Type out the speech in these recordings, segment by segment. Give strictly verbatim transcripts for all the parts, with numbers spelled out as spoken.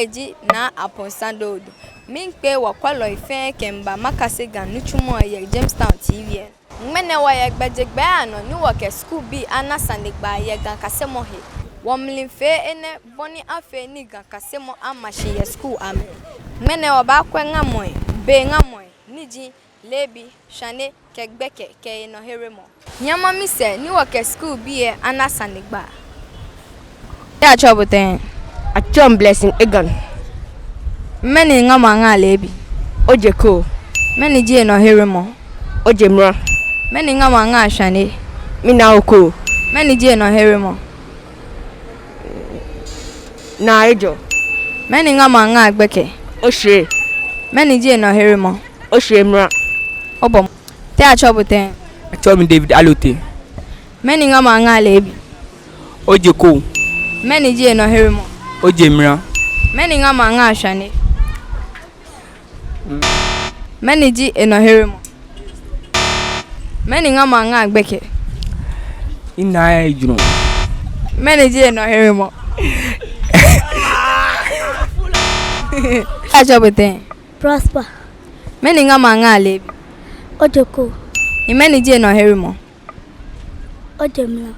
Eji Naa Aponsa Dodo. Miikpee wɔkwɛlɔi fɛɛ kɛmiiba makase Ga nitsumɔ yɛ Jamestown T V lɛ nɔ. Ŋmɛnɛ wɔyɛ gbɛjegbɛi anɔ ni wɔkɛ skulbii ana sanegbaa yɛ Ga kasemɔ he. Wɔmiifee enɛ bɔ ni afee ni Ga kasemɔ ama shi yɛ skul amli. Ŋmɛnɛ wɔbaakwɛ ŋamɔi, bei ŋamɔi, ni ji leebi, shwane, kɛ gbɛkɛ, kɛ enɔheremɔ. Nyɛmɔ misɛɛ ni wɔkɛ skulbii lɛ ana sanegbaa. Te atsɛɔ bo tɛŋŋ? Atsɛɔ mi Blessing Egan. Mɛni ŋamɔ aŋaa leebi? Ojekoo. Mɛni ji enɔheremɔ? Ojemra. Mɛni ŋamɔ aŋaa shwane? Minaokoo. Mɛni ji enɔheremɔ? Naa ejɔ. Mɛni ŋamɔ aŋaa gbɛkɛ? Oshwie. Mɛni ji enɔheremɔ? Oshwie mra. Obɔ mɔ. Te atsɛɔ bo tɛŋŋ? Atsɛɔ mi David Alote. Mɛni ŋamɔ aŋaa leebi? Ojekoo. Mɛni ji enɔheremɔ? Ojemra. Mɛni ŋamɔ aŋaa shwane? Mɛni ji enɔheremɔ? Mɛni ŋamɔ aŋaa gbɛkɛ? Inaa ejurɔ. Mɛni ji enɔheremɔ? Te atsɛɔ bo tɛŋŋ? Prosper. Mɛni ŋamɔ aŋaa leebi? Ojekoo. Ni mɛni ji enɔheremɔ? Ojemra.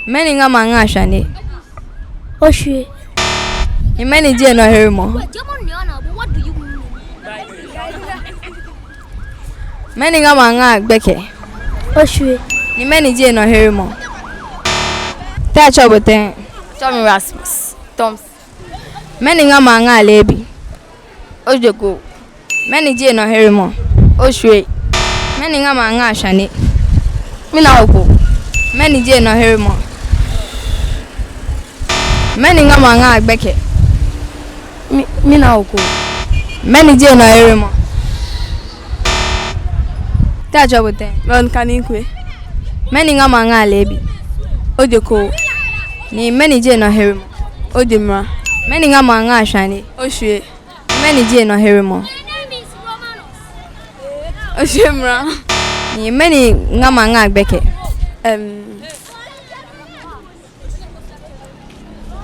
Mɛni ŋamɔ aŋaa shwane? Oshwie. Ni mɛni ji enɔheremɔ? Mɛni ŋamɔ aŋaa gbɛkɛ? Oshwie. Ni mɛni ji enɔheremɔ? Te atsɛɔ bo tɛŋŋ? Atsɛɔ mi Rasmus Thompson. Mɛni ŋamɔ aŋaa leebi? Ojekoo. Mɛni ji enɔheremɔ? Oshwie. Mɛni ŋamɔ aŋaa shwane? Minaokoo. Mɛni ji enɔheremɔ? Mɛni ŋamɔ aŋaa gbɛkɛ? Mi, minaokoo. Mɛni ji enɔheremɔ? Te atsɛɔ bo tɛŋŋ? Veronica Ninkwe. Mɛni ŋamɔ aŋaa leebi? Ojekoo. Ni mɛni ji enɔheremɔ? Ojemra. Mɛni ŋamɔ aŋaa shwane? Oshwie. Mɛni ji enɔheremɔ? Oshwie mra. Ni mɛni ŋamɔ aŋaa gbɛkɛ? Em,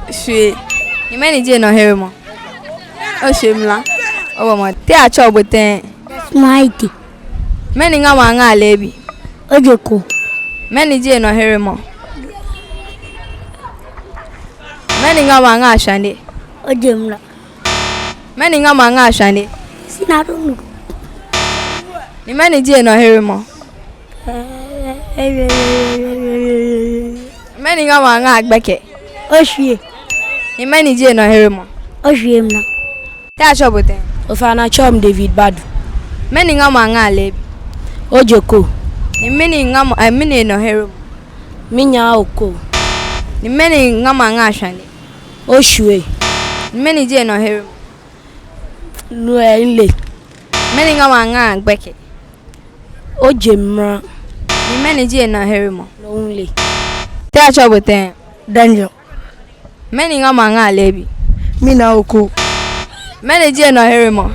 shwie. Ni mɛni ji enɔheremɔ? Oshwie mra. Obɔ mɔ. Te atsɛɔ bo tɛŋŋ? Maiti. Mɛni ŋamɔ aŋaa leebi? Ojekoo. Mɛni ji enɔheremɔ? Mɛni ŋamɔ aŋaa shwane? Ojemra. Mɛni ŋamɔ aŋaa shwane? Sinadonu. Ni mɛni ji enɔheremɔ? Mɛni ŋamɔ aŋaa gbɛkɛ? Oshwie. Ni mɛni ji enɔheremɔ? Oshwie mra. Te atsɛɔ bo tɛŋŋ? Ofainɛ atsɛɔ mi David Badu. Mɛni ŋamɔ aŋaa leebi? Ojekoo. Ni mɛni ŋamɔ, eh, mɛni enɔheremɔ? Minaokoo. Ni mɛni ŋamɔ aŋaa shwane? Oshwie. Ni mɛni ji enɔheremɔ? Nuu lɛ, mile. Mɛni ŋamɔ aŋaa gbɛkɛ? Ojemra. Ni mɛni ji enɔheremɔ? Nuu lɛ, mile. Te atsɛɔ bo tɛŋŋ? Daniel. Mɛni ŋamɔ aŋaa leebi? Minaokoo. Mɛni ji enɔheremɔ?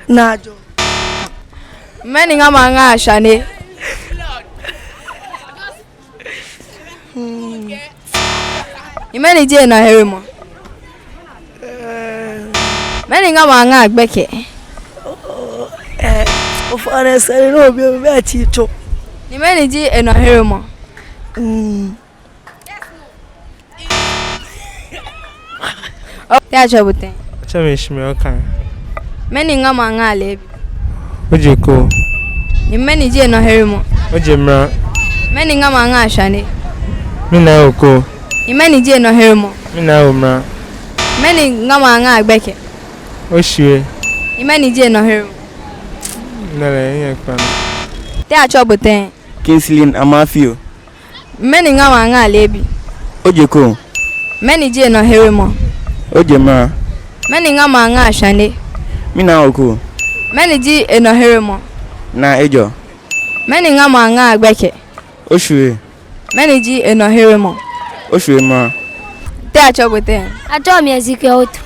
Naajɔ. Mɛni ŋamɔ aŋaa shwane? Hmm. Ni mɛni ji enɔheremɔ? Eh. Mɛni ŋamɔ aŋaa gbɛkɛ? Oh, eh, ofainɛ sɛɛ ni obi, obi ati tso. Ni mɛni ji enɔheremɔ? Hmm. Te atsɛɔ bo tɛŋŋ? Atsɛɔ mi Ishmael Kan. Mɛni ŋamɔ aŋaa leebi? Ojekoo. Ni mɛni ji enɔheremɔ? Ojemra. Mɛni ŋamɔ aŋaa shwane? Minaokoo. Ni mɛni ji enɔheremɔ? Minaomra. Mɛni ŋamɔ aŋaa gbɛkɛ? Oshwie. Ni mɛni ji enɔheremɔ? Nɛlɛ, nyɛkpa mi. Te atsɛɔ bo tɛŋŋ? Kingsley Amafio. Mɛni ŋamɔ aŋaa leebi? Ojekoo. Mɛni ji enɔheremɔ? Ojemra. Mɛni ŋamɔ aŋaa shwane? Minaokoo. Mɛni ji enɔheremɔ? Naa ejɔ. Mɛni ŋamɔ aŋaa gbɛkɛ? Oshwie. Mɛni ji enɔheremɔ? Oshwie mra. Te atsɛɔ bo tɛŋŋ? Atsɛɔ mi Ezekiel Otu.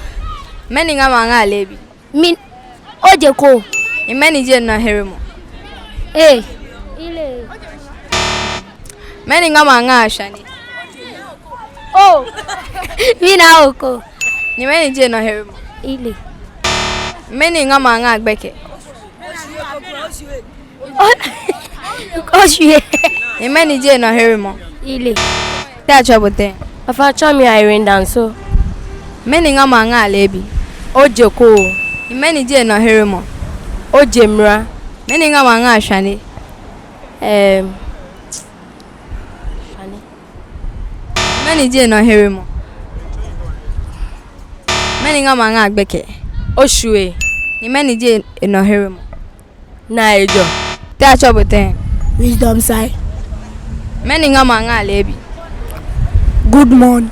Mɛni ŋamɔ aŋaa leebi? Mi, ojekoo. Ni mɛni ji enɔheremɔ? Ee. Mɛni ŋamɔ aŋaa shwane? Oh. Mina oko. Ni mɛni ji enɔheremɔ? Ile. Mɛni ŋamɔ aŋaa gbɛkɛ? Oshwie. Ni mɛni ji enɔheremɔ? Ile. Te atsɛɔ bo tɛŋŋ? Ofainɛ, atsɛɔ mi Irene Danso. Mɛni ŋamɔ aŋaa leebi? Oje koo. Ni mɛni ji enɔheremɔ? Oje mra. Mɛni ŋamɔ aŋaa shwane? Em, shwane. Mɛni ji enɔheremɔ? Mɛni ŋamɔ aŋaa gbɛkɛ? Oshwie. Ni mɛni ji enɔheremɔ? Naa ejɔ. Te atsɛɔ bo tɛŋŋ? Wisdom Sai. Mɛni ŋamɔ aŋaa leebi? Good morning.